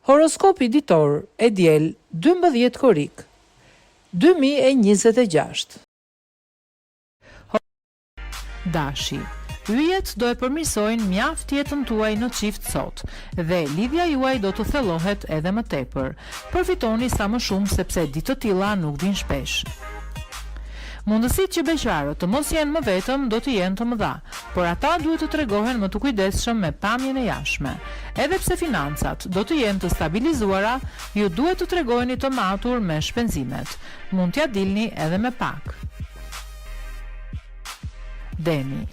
Horoskopi ditor, e diel, 12 korrik, 2026. Dashi. Yjet do e përmirësojnë mjaft jetën tuaj në çift sot dhe lidhja juaj do të thellohet edhe më tepër. Përfitoni sa më shumë sepse ditë të tilla nuk vijnë shpesh. Mundësitë që beqarët të mos jenë më vetëm do të jenë të mëdha, por ata duhet të tregohen më të kujdesshëm me pamjen e jashtme. Edhe pse financat do të jenë të stabilizuara, ju duhet të tregoheni të matur me shpenzimet. Mund t'ia dilni edhe me pak. Demi.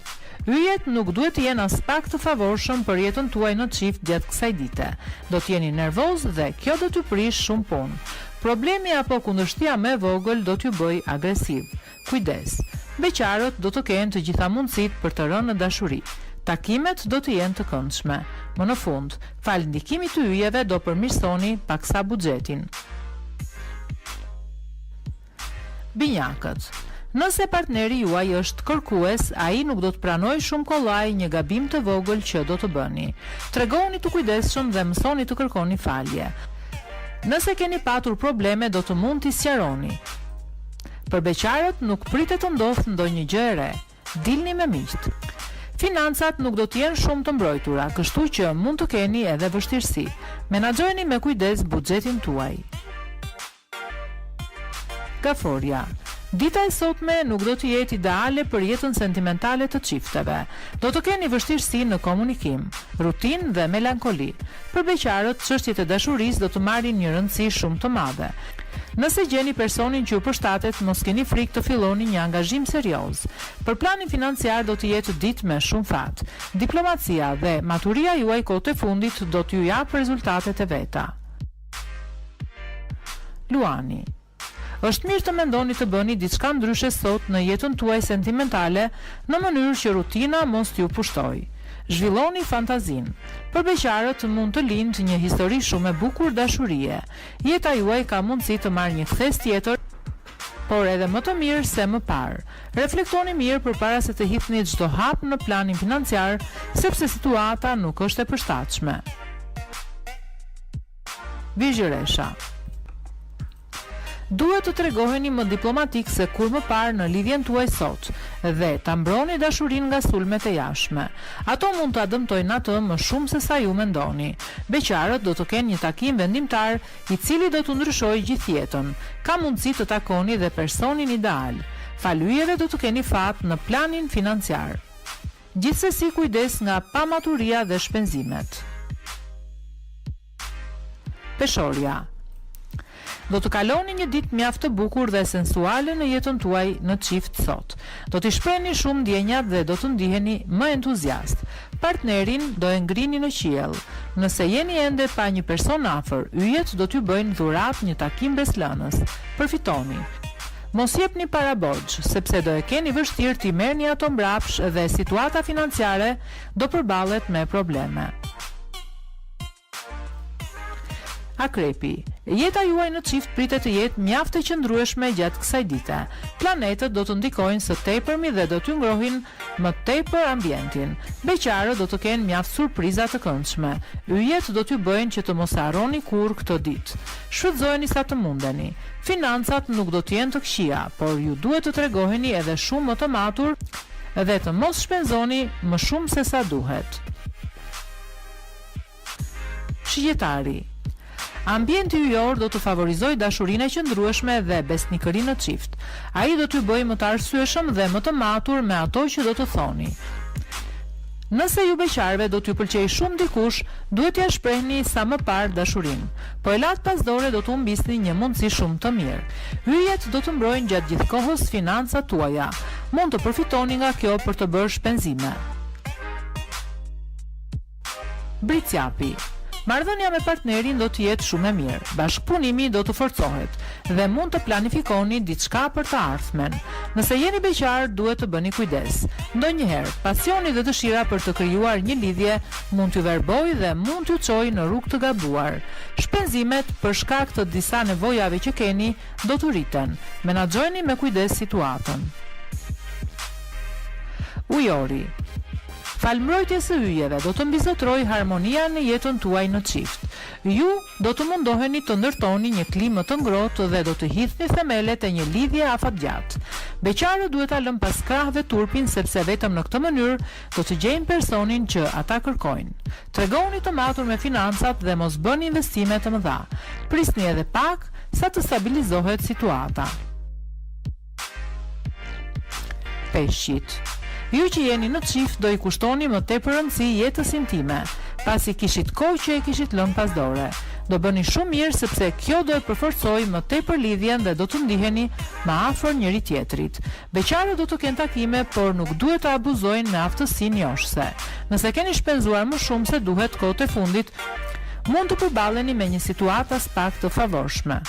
Yjet nuk duhet të jenë aspak të favorshëm për jetën tuaj në çift gjatë kësaj dite. Do të jeni nervoz dhe kjo do t'ju prishë shumë punë. Problemi apo kundërshtia më e vogël do t'ju bëjë agresiv. Kujdes! Beqarët do të kenë të gjitha mundësitë për të rënë në dashuri. Takimet do të jenë të këndshme. Më në fund, falë ndikimit të yjeve do përmirësoni paksa buxhetin. Binjakët. Nëse partneri juaj është kërkues, ai nuk do të pranojë shumë kollaj një gabim të vogël që do të bëni. Tregohuni të kujdesshëm dhe mësoni të kërkoni falje. Nëse keni patur probleme do të mund t'i sqaroni. Për beqarët nuk pritet të ndodhë ndonjë gjë e re. Dilni me miqtë. Financat nuk do të jenë shumë të mbrojtura, kështu që mund të keni edhe vështirësi. Menaxhojeni me kujdes buxhetin tuaj. Gaforja. Dita e sotme nuk do të jetë ideale për jetën sentimentale të çifteve. Do të keni vështirësi në komunikim, rutinë dhe melankoli. Për beqarët, çështjet e dashurisë do të marrin një rëndësi shumë të madhe. Nëse gjeni personin që ju përshtatet, mos keni frikë të filloni një angazhim serioz. Për planin financiar do të jetë ditë me shumë fat. Diplomacia dhe maturia juaj kohët e fundit do t'ju japë rezultatet e veta. Luani. Është mirë të mendoni të bëni diçka ndryshe sot në jetën tuaj sentimentale në mënyrë që rutina mos t'ju pushtojë. Zhvilloni fantazinë. Për beqarët mund të lindë një histori shumë e bukur dashurie. Jeta juaj ka mundësi të marrë një kthesë tjetër, por edhe më të mirë se më parë. Reflektoni mirë përpara se të hidhni çdo hap në planin financiar, sepse situata nuk është e përshtatshme. Virgjëresha. Duhet të tregoheni më diplomatik se kurrë më parë në lidhjen tuaj sot dhe ta mbroni dashurinë nga sulmet e jashtme. Ato mund ta dëmtojnë atë më shumë se sa ju mendoni. Beqarët do të kenë një takim vendimtar i cili do t'u ndryshojë gjithë jetën. Ka mundësi të takoni dhe personin ideal. Falë yjeve do të keni fat në planin financiar. Gjithsesi kujdes nga pamaturia dhe shpenzimet. Peshorja. Do të kaloni një ditë mjaft të bukur dhe sensuale në jetën tuaj në çift sot. Do t'i shprehni shumë ndjenjat dhe do të ndiheni më entuziast. Partnerin do e ngrini në qiell. Nëse jeni ende pa një person afër, yjet do t'ju bëjnë dhuratë një takim mbresëlënës. Përfitoni. Mos jepni para borxh, sepse do e keni vështirë t'i merrni ato mbrapsh dhe situata financiare do përballet me probleme. Akrepi, Jeta juaj në çift pritet të jetë mjaft e qëndrueshme gjatë kësaj dite. Planetët do të ndikojnë së tepërmi dhe do t'ju ngrohin më tepër ambientin. Beqarët do të kenë mjaft surpriza të këndshme. Yjet do t'ju bëjnë që të mos e harroni kurrë këtë ditë. Shfrytëzojeni sa të mundeni. Financat nuk do të jenë të këqija, por ju duhet të tregoheni edhe shumë më të matur dhe të mos shpenzoni më shumë se sa duhet. Shigjetari. Ambienti yjor do të favorizojë dashurinë e qëndrueshme dhe besnikërinë në çift. Ai do t'ju bëjë më të arsyeshëm dhe më të matur me ato që do të thoni. Nëse ju beqarëve do t'ju pëlqejë shumë dikush, duhet t'ia shprehni sa më parë dashurinë. Po e latë pas dore do të humbisni një mundësi shumë të mirë. Yjet do të mbrojnë gjatë gjithë kohës financat tuaja. Mund të përfitoni nga kjo për të bërë shpenzime. Bricjapi. Marrëdhënia me partnerin do të jetë shumë e mirë, bashkëpunimi do të forcohet dhe mund të planifikoni diçka për të ardhmen. Nëse jeni beqar, duhet të bëni kujdes. Ndonjëherë, pasioni dhe dëshira për të krijuar një lidhje mund t'ju verbojë dhe mund t'ju çojë në rrugë të gabuar. Shpenzimet, për shkak të disa nevojave që keni, do të rriten. Menaxhojeni me kujdes situatën. Ujori. Falë mbrojtjes së yjeve do të mbizotërojë harmonia në jetën tuaj në çift. Ju do të mundoheni të ndërtoni një klimë më të ngrohtë dhe do të hidhni themelet e një lidhje afatgjatë. Beqarët duhet ta lënë pas krahëve turpin sepse vetëm në këtë mënyrë do të gjejnë personin që ata kërkojnë. Tregohuni të matur me financat dhe mos bëni investime të mëdha. Prisni edhe pak sa të stabilizohet situata. Peshqit. Ju që jeni në çift do i kushtoni më tepër rëndësi jetës intime, pasi kishit kohë që e kishit lënë pas dore. Do bëni shumë mirë sepse kjo do e përforcojë më tepër lidhjen dhe do të ndiheni më afër njëri-tjetrit. Beqarët do të kenë takime, por nuk duhet të abuzojnë me aftësinë joshëse. Nëse keni shpenzuar më shumë se duhet kohët e fundit, mund të përballeni me një situatë aspak të favorshme.